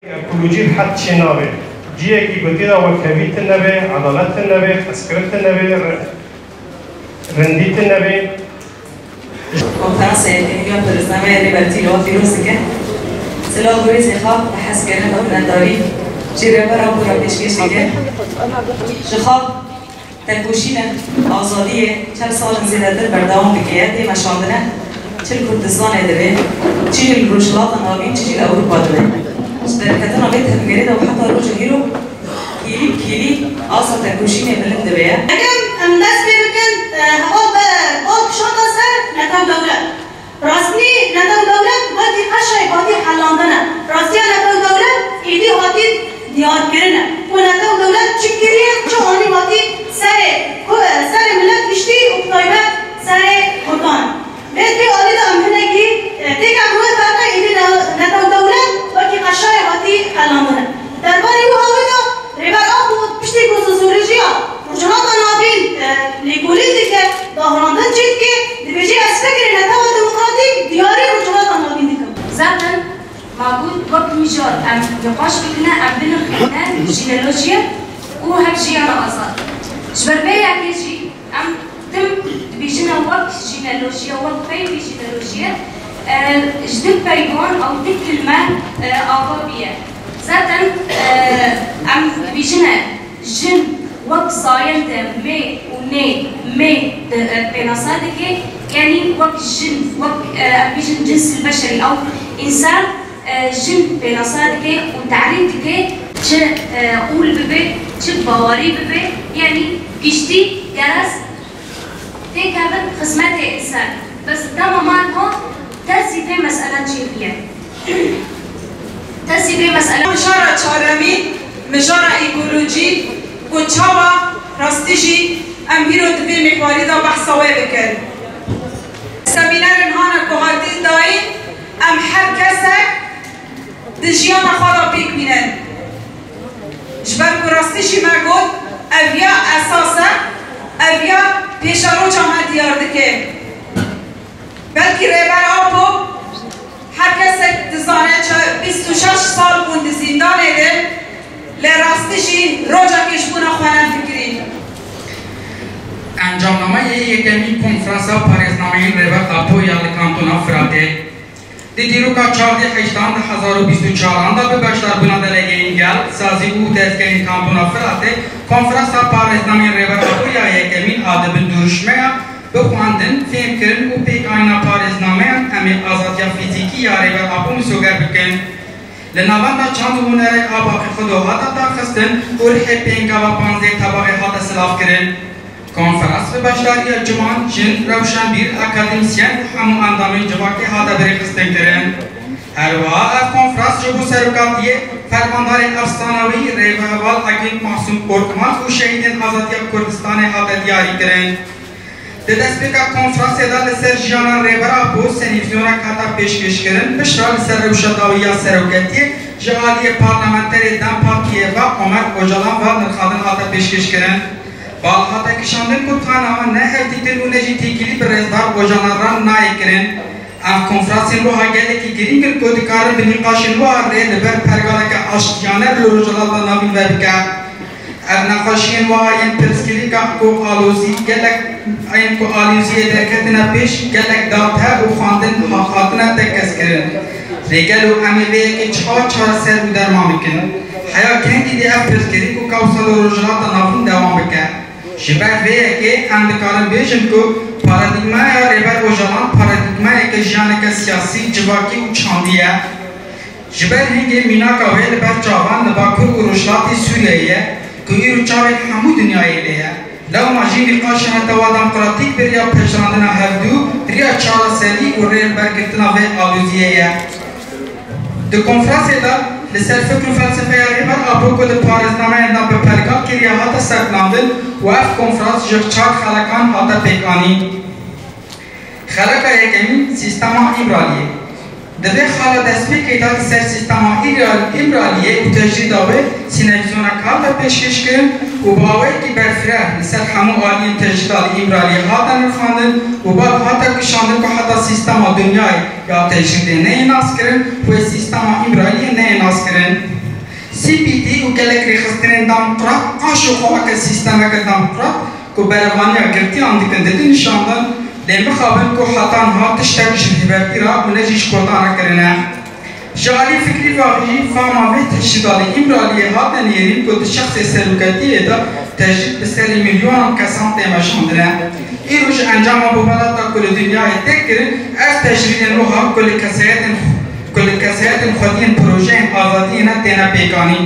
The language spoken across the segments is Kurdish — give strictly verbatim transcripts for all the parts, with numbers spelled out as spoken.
Ekolojî bi hed çê nabe. Ciyekî ku tê de wekhevî tune be, edalet tune be, hezkirin tune be, re-, rindî tune be. Konferansa yekemîn ya Parêznameyê Rêber Tîlo pîroz dike. Silav û rêzê xwe bi hezkirin û minnetdarî jî Rêber Apo re pêşkêş dike. Ji xwe Tekoşîna azadiyê çel salên zêdetir berdewam dike, tê meşandine, çi li Kurdistanê dibe, çi jî li Rojhilata Navîn, çi jî li Ewropa dibe. Ji derketina vê tevgerê de û heta roja hîro kêlî bi kêlî asa tekoşînê bilind dibe ye. Eger em dest pê bikin, e, heval be, bal kişanda ser netew dewlet. Rastî netew dewlet wekî qeşayê hatî helandin e. Rastiya netew dewlet êdî hatî diyarkirin e. Ku netew dewlet çi kiriye, çi anî hatî serê ku, serê milet giştî û bi taybet serê Kurdan. Vê vê alî de em hinekî, e, têkeve wê ferqe êdî ne-, netew dewlet wekî qeşayê hatî helandin e. Derbarê wî hawî de Rêber Apo piştî ku sosyolojiya Rojhilata Navîn, e, lêkolîn dike, dahirandin çêdike, dibêje ez fikirê netewa demokratîk diyarî Rojhilata Navîn dikim. Zaten ma got wek mijar em nîqaş bikine, em binirxîne jînelojiye û hev jiyana azad. Ji ber vê yekê jî em tim dibêjine wek jînelojiye, wek peyvê jînelojiye, e, ji du peyvan ew du kilme, e, ava bûye. Zaten, e, em dibêjine jin wek zayende mê û nê, mê di, e, pênasa dike, yanî wek jin, wek, e, em bêjin cins el beşerî ew însan, e, jin pênasa dike û terîf dike, çi, e, qûl bibe, çi bawerî bibe, yanî giştî gerez têkevin xizmetê însan. Bes dema me got, tersî vê mesele çêbûye. Tersî vê mesele. Mijara çaremîn, mijara ekolojî, ku çawa rastî jî em hîro di vê mîhwarî de behsa wê bikin. Semînerên hane ku hatî dayîn, em her kesek di jiyana xwe de pêk bînin. Ji ber ku rastî jî me got, ev ya esas e, ev ya pêşeroja me diyar dike. Belkî Rêber Apo her kesek dizane çi bîst û şeş sal bûn di zîndanê de, lê rastî jî rojekê ji bona xwe nefikirî. Encamnameyê yekemîn konferansa parêznameyên Rêber Apo ya li Kantona Firatê. Di dîroka çardeh heyştan du hezar û bîst û çaran de bi beşdarbûna delegeyên gel, sazî û dezgehên Kantona Firatê, konferansa parêznameyên Rêber Apo ya yekemîn a dibin duruşmeya bi xwendin, fêhmkirin û pêkanîna parêznameyan em ê azadiya fîzîkî ya Rêber Apo misoger bikin. Li navenda çand û hunerê a Baqî Xudo hate daxistin û rihê pêngava panzdeh Tebaxê hate silavkirin. Konferans bi beşdariya ciwan, jin, rewşenbîr, akademîsyen û hemû endamên civakê hate birêxistinkirin. Her wiha ev konferans ji bo serokatiyê fermandarê efsanewî Rêveheval Akîn Masûm Korkmaz û şehîdên azadiya Kurdistanê hate diyarîkirin. Di destpêka konferansê de li ser jiyana Rêber Apo senîvizyonek hate pêşkêşkirin, piştre li ser rewşa dawî ya seroketiyê ji aliyê parlamenterê DEM Partiyê ve Omer Ocalan ve nirxandin hate pêşkêşkirin. Bal hate kişandin ku tana ne hevdîtin û ne jî têkilî bi rêzdar Ocalan re nayê kirin. Ev konferansên wiha gelekî girîng in ku dikarin bi nîqaşên wiha rê li ber pergaleke aştiyane li Rojhilata Navîn ve bike. Ev nexweşiyên wiha yên pirsgirêka ku alozî gelek, yên ku aloziyê derketine pêş gelek dawet he û xwendin ha-, hatine tekez kirin. Lê gelo em ê vê yekê çawa çareser û derman bikin? Heya kengî dê ev pirsgirêk û kawsa li Rojhilata Navîn dewam bike? Ji ber vê yekê em dikarin bêjin ku paradîgmaya Rêber Ocalan paradîgmayeke jiyaneke siyasî, civakî û çandî ye. Ji ber hingê mînaka wê li ber çavan li Bakur û Rojhilatê Sûriyeyê ye ku îro çavên hemû dinyayê lê ye. Lewma jî nîqaşa netewa demokratîk bi riya pejirandina hevdû, riya çareserî û rêbergirtina vê aloziyê ye. Di konferansê de li ser fikr û felsefeya Rêber Apo ku di parêznameyan de bi pergal kiriye hate sekinandin û ev konferans ji çar xelekan hate pêkanîn. Xeleka yekemîn, sîstema Îmraliyê. Di vê xala destpêkê de li ser sîstema Îmraliyê û tecrîda wê sînevizyoneke hate pêşkêşkirin û bi awayekî berfireh li ser hemû aliyên tecrîda li Îmraliyê hate nirxandin û bal hate kişandin ku heta sîstema dinyayê ya tecrîdê neyê naskirin, wê sîstema Îmraliyê neyê naskirin. C P D û gelek rêxistinên demokrat qaşo xwe weke sîstemeke demokrat ku berevaniya girtiyan dikin didin nîşandan, lê mixabin ku heta niha tiştek ji Hêbertî re û ne jî ji Kurdan re kirine. Ji alî fikrî ve jî fama vê tecrîda li Îmraliyê hate nêrîn ku di şexsê seroketiyê de tecrîd bi serê milyonan kesan tê meşandine. Îro ji encama bûbelata ku li dinyayê tê kirin, ev tecrîdên wiha ku li kesayetên ku li kesayetên xwediyên projeyên azadiyê ne têne pêkanîn.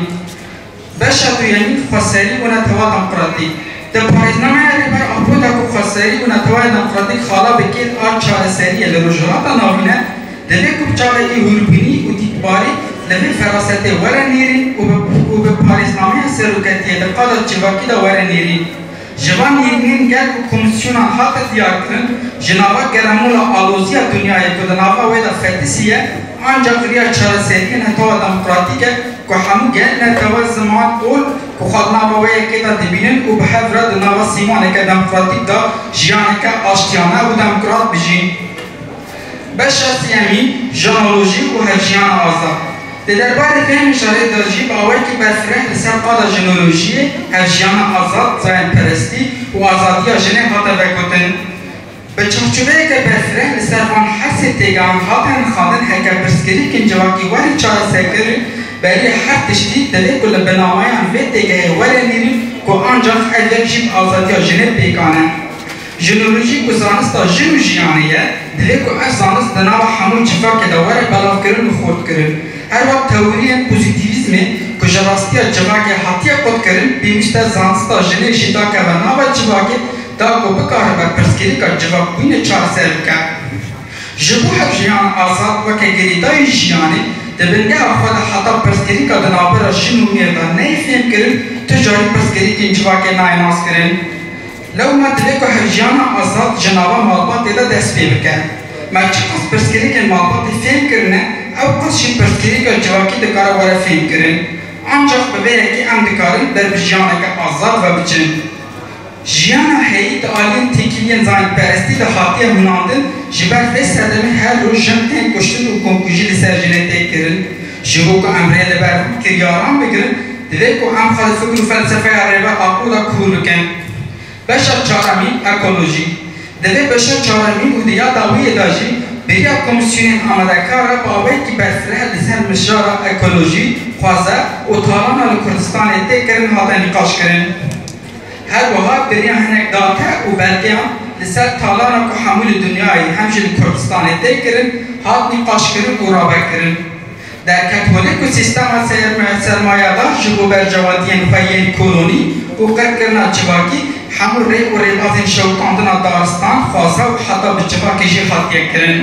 Beşa duyemîn xweserî û netewa demokratîk. Di parêznameya Rêber Apo de ku xweserî û netewaya demokratîk xala bi kêl a çareseriyê li Rojhilata Navîn e, divê ku bi çavekî hûrbînî û dîtbarî li vê ferasetê were nêrîn û bi, û bi parêznameya seroketiyê di qada civakî de were nêrîn. Ji van nêrînên gel û komîsyonan hate diyarkirin, ji nava geremûla aloziya dinyayê ku di nava wê de fetisiye, ancax riya çareseriyê netewa demokratîk e ku hemû gel, netewe, ziman, ol ku xwe di nava wê yekê de dibînin û bi hev re di nava sîmaneke demokratîk de jiyaneke aştiyane û demokrat bijîn. Beşa sêyemîn, jenolojî û hevjiyana azad. Di derbarê vê mijarê de jî bi awayekî berfireh li ser qada jenolojiyê, hevjiyana azad, zayenperestî û azadiya jinê hate vegotin. Bi çarçoveyeke berfireh li ser van her sê têgehan hate nirxandin heke pirsgirêkên civakî werin çareserkirin, berî her tiştî divê ku li binamayan vê têgehê were nêrîn ku ancax ev yek jî bi azadiya jinê pêkan e. Jinolojî ku zanista jin û jiyanê ye, divê ku ev zanist di nava hemû civakê de were belavkirin û xurtkirin. Her wext teoriyên pozîtîvîzmê ku ji rastiya civakê hatiye qutkirin, pêwîst e zanista jinê jî dakeve nava civakê, da ku bikaribe pirsgirêka civakbûyînê çareser bike. Ji bo hevjiyana azad weke girêdayî jiyanê, di bingeha xwe de heta pirsgirêka di navbera jin û mêr de neyê fêmkirin, tu carî pirsgirêkên civakê nayê naskirin. Lewma divê ku hevjiyana azad ji nava malbatê de dest pê bike. Me çiqas pirsgirêkên malbatê fêm kirine, ew qas jî pirsgirêka civakî dikare were fêmkirin. Ancax bi vê yekê em dikarin ber bi jiyaneke azad ve biçin. Jiyana heyî di aliyên têkiliyên zaynperestî de hatiye hûnandin, ji ber vê sedemê her roj jin tên kuştin û komkujî li ser jinê tê kirin. Ji bo ku em rê li ber van kiryaran bigirin, divê ku em xwe li fikr û felsefeya Rêber Apo de kûr bikin. Beşa çaremîn, ekolojî. Di vê beşa çaremîn û di ya dawiyê de jî beriya komîsyonên amadekar re bi awayekî berfireh li ser mijara ekolojî, xwezayê û talana li Kurdistanê tê kirin hate nîqaşkirin. Her wiha beriya hinek date û belgeyan li ser talana ku hemû li dinyayê hem jî li Kurdistanê tê kirin, hat nîqaşkirin û ravekirin. Derket holê ku sîstema serma-, sermayedar ji bo berjewendiyên xwe yên kolonî û qirkirina civakî hemû rê û rêbazên şewitandina daristan, xweza û heta bi civakê jî hatiye kirin.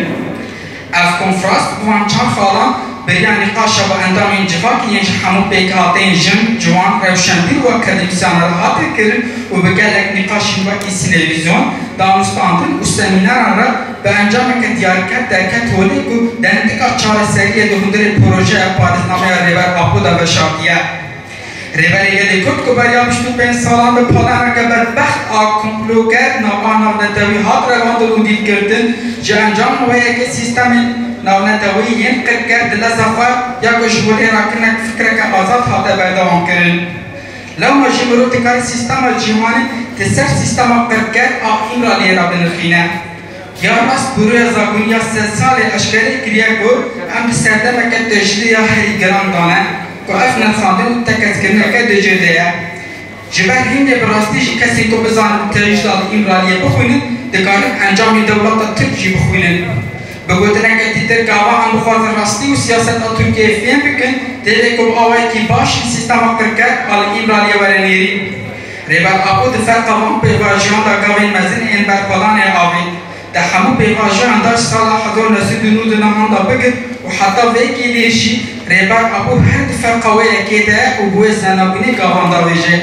Ev konferans bi van çar xalan beriya nîqaşa bi endamên civakî yên ji hemû pêkhateyên jin, ciwan, rewşenbîr û akademîsyanan re hate kirin û bi gelek nîqaşên wekî sînevîzyon, danûstandin û semîneran re bi encameke diyarker derket holê ku dentika çareseriyê di hundirê projeya parêznameya Rêber Apo de veşartiye. Rêberê Gelê Kurd ku beriya bîst û pênc salan bi planeke bedbext a komploger nava navnetewî hat revandin û dîlgirtin, ji encama wê yekê sîstemên navnetewî yên qirker di leza xwe ya ku ji holê rakinek fikreke azad hate berdewamkirin. Lewma jî mirov dikare sîstema cîhanê di ser sîstema qirker a Îmraliyê re binirxîne. Ya rast bi rûya zabûniya sed salê eşkere kiriye ku em di serdemeke tecrîdê ya herî giran de ne, ku ev nirxandin û tekezkirineke di cih de ye. Ji ber hînê bi rastî jî kesên ku bizanin tecrîda li Îmraliyê bixwînin, dikarin encamên dewleta Tirk jî bixwînin. Bi gotineke dîtir, gava em bixwazin rastî û siyaseta Tirkiyeyê fêm bikin, divê ku bi awayekî baş li sîstema qirker a li Îmraliyê were nêrîn. Rêber Apo di ferqa van pêvajoyan de gavên mezin ên berxwedanê avêt. Di hemû pêvajoyan de ji sala hezar û neh sed û nod û neh de bigir û heta vê kêlê jî Rêber Apo her di ferqa wê yekê de û bi wê zenebûnê gavan davêje.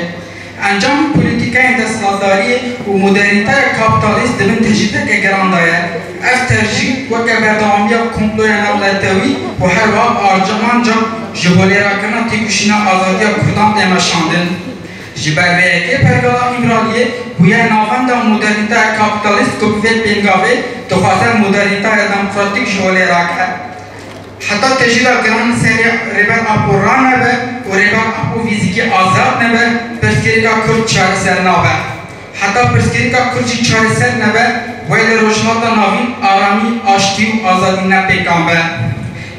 Encamên polîtîkayên desthilatdariyê û modernîteya kapîtalîst di bin tecrîdeke giran de ye. Ev tercîh weke berdewamiya komploya navnetewî û her wiha bi armanca ji holêrakirina têkoşîna azadiya Kurdan tê meşandin. Ji ber vê yekê pergala Îmraliyê bûye navenda modernîteya kapîtalîst ku bi vê pêngavê dixwaze modernîteya demokratîk ji holê rake. Heta tecrîda giran li ser Rêber Apo ranebe û Rêber Apo fîzîkî azad nebe, pirsgirêka Kurd çareser nabe. Heta pirsgirêka Kurd jî çareser nebe, wê li Rojhilata Navîn aramî, aştî û azadî nepêkan be.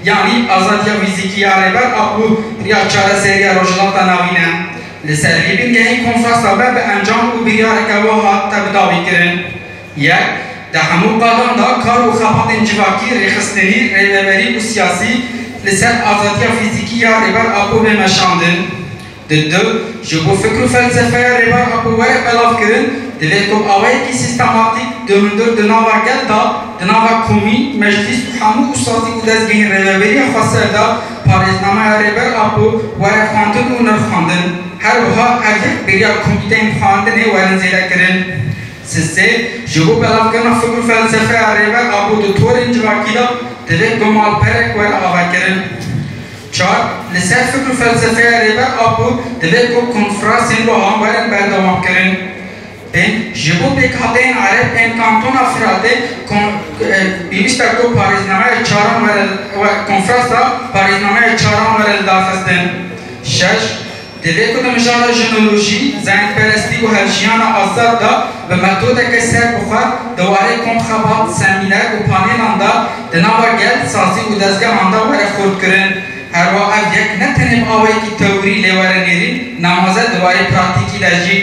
Yanî azadiya fîzîkî ya Rêber Apo riya çareseriya Rojhilata Navîn e. Li ser vî bingehî konferansa me bi encam û biryareke wiha hat tevdawîkirin. Yek, di hemû qadan de kar û xebatên civakî, rêxistinî, rêveberî û siyasî li ser azadiya fîzîkî ya Rêber Apo bê meşandin. Di du, ji bo fikr û felsefeya Rêber Apo were belavkirin, divê ku bi awayekî sîstematîk di hundir di nava gel de, di nava komî, meclîs û hemû û sazî û dezgehên rêveberiya xweser de parêznameya Rêber Apo were xwendin û nirxandin. Her wiha ev yek bêriya komîteyên xwendinê werin zêdekirin. Sisê, ji bo belavkirina fikr û felsefeya Rêber Apo di torên civakî de divê ku malperek were avekirin. Çar, li ser fikr û felsefeya Rêber Apo divê ku konferansên wiha werin berdewamkirin. Pênc, ji bo pêkhateyên Ereb ên Kantona Firatê kon-, e, pêwîst e ku parêznameya çaran were, we-, konferansa parêznameya çaran were lidarxistin. Şeş, divê ku di mijara jinolojî, zayendperestî û hevjiyana azad de bi metodeke serbixwe di warê komxebat, semîner û panêlan de di nava gel, sazî û dezgehan de were xurtkirin. Her wiha ev yek ne tenê bi awayekî teorî lê were nêrîn, nemaze di warê pratîkî de jî.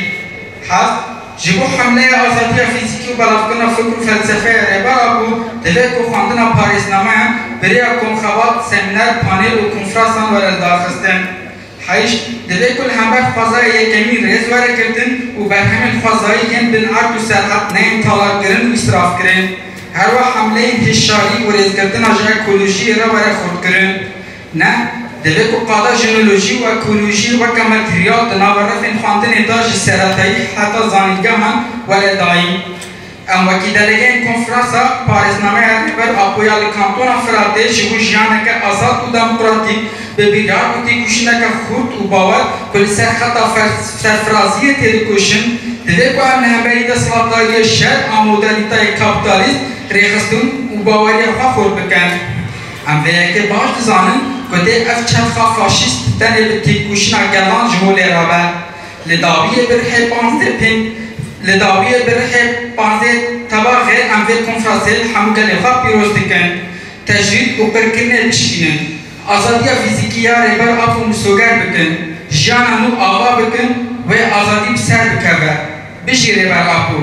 Heft, ji bo hemleya azadiya fîzîkî û belavkirina fikr û felsefeya Rêber Apo divê ku xwendina parêznameyan bi rêya komxebat, semîner, panel û konferansan were lidarxistin. Heşt, divê ku li hember xwezaya yekemîn rêz were girtin û berhemên xwezayî yên bin erd û serhed neyên talankirin û îsrafkirin. Her wiha hemleyên hişyarî û rêzgirtina ji ekolojiyê re were xurtkirin. Neh, divê ku qada jinolojî û ekolojî weke materyal di nava refên xwendinê de ji seretayî heta zanîngehan were dayîn. Em wekî delegeyên konferansa parêznameya Rêber Apoya li Kantona Firatê ji bo jiyaneke azad û demokratîk bi biryar û têkoşîneke xurt û bawer ku li ser xeta fer-, serfiraziyê têdikoşin, divê ku em li hemberî desthilatdariya şer a modernîteyê kapîtalîst rêxistin û baweriya xwe xurt bikin. Em vê yekê baş dizanin ku dê ev çerxa faşîst tenê bi têkoşîna gelan ji holê rabe. Li dawiyê bi rihê panzdeh pên-, li dawiyê bi rihê panzdeh Tebaxê em vê konferansê li hemû gelê xwe pîroz dikin. Tecrîd û qirkirinê bişkînin. Azadiya fîzîkî ya Rêber Apo misoger bikin. Jiyana nû ava bikin, wê azadî bi ser bikeve. Bijî Rêber Apo!